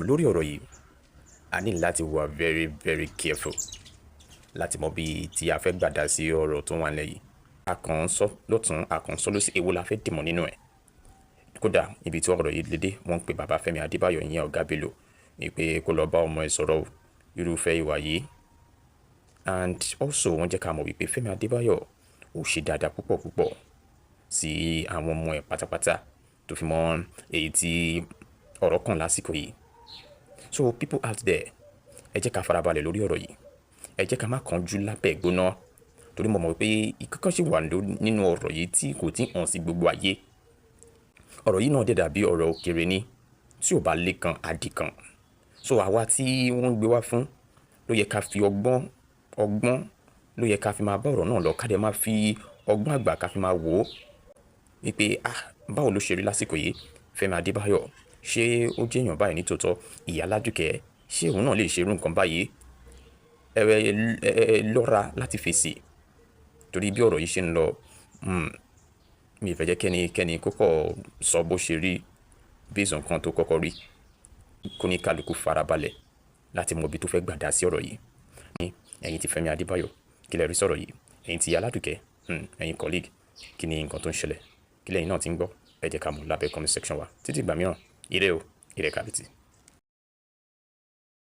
Lórí ọ̀rọ̀ yìí, a ní láti wà very very careful láti mọ bí tí a fẹ́ gbà dá sí ọ̀rọ̀ tó wà nílẹ̀ yìí. A kàn ń sọ lọ́tùn, a kàn ń sọ lósì, èwo la fẹ́ dìmọ̀ nínú ẹ̀? Kódà ibi tí ọ̀rọ̀ yìí lè dé, wọ́n ń pe bàbá Fẹ́mi Adébáyọ̀, ìyẹn Ọ̀gá Bello, ní pé kó lọ bá ọmọ ẹ̀ sọ̀rọ̀ irúfẹ́ ìwà yìí. And also, wọ́n jẹ́ ká mọ̀ wípé Fẹ́mi Adébáyọ̀ ó ṣe dáadáa púpọ̀ púpọ̀ sí àwọn ọmọ ẹ̀ pátápátá, tó fi mọ́ èyí tí ọ̀rọ̀ kàn lásìkò yìí. So people out there, ẹ jẹ́ ká farabalẹ̀ lórí ọ̀rọ̀ yìí. Ẹ jẹ́ ká má kánjú lábẹ́ gbóná, torí mo mọ̀ pé ìkankan ṣì wà nínú ọ̀rọ̀ yìí tí kò tí hàn sí gbogbo ayé. Ọ̀rọ̀ yìí náà dẹ̀ dàbí ọ̀rọ̀ òkèrè ni, tí ò bá lé kan á kan. So àwa tí wọ́n ń gbé wá fún ló yẹ ká fi ọgbọ́n ọgbọ́n ló yẹ ká fi máa bá ọ̀rọ̀ náà lọ, ká dẹ̀ máa fi ọgbọ́n àgbà ká fi máa wò ó wípé, ah, báwo ló ṣe rí lásìkò yìí? Fẹ́mi Adébáyọ̀, ṣé ó jẹ́ èèyàn báyìí nítòótọ́? Ìyá Aládùkẹ́, ṣé òun náà lè ṣe irú nǹkan báyìí? Ẹ ẹ lọ́ra láti fèsì, torí bí ọ̀rọ̀ yìí ṣe ń lọ, mi ì fẹ́ jẹ́ kẹ́nikẹ́ni kó kọ̀ sọ bó ṣe rí based on nǹkan tó kọ́kọ́ rí. Kó ní kálukú farabalẹ̀ láti mọ ibi tó fẹ́ gbà dá sí ọ̀rọ̀ yìí. Ẹ̀yin tí Fẹ́mi Adébáyọ̀, kí lẹ rí sọ̀rọ̀ yìí? Ẹ̀yin tí ìyá Aládùkẹ́, ẹ̀yin colleague, kí ni nǹkan tó ń ṣẹlẹ̀? Kí lẹ́yìn náà ti ń gbọ́? Ẹ jẹ́ ká mọ̀ lábẹ́ comment section wa. Títí ìgbà mìíràn, ire o, ire kàbìtì.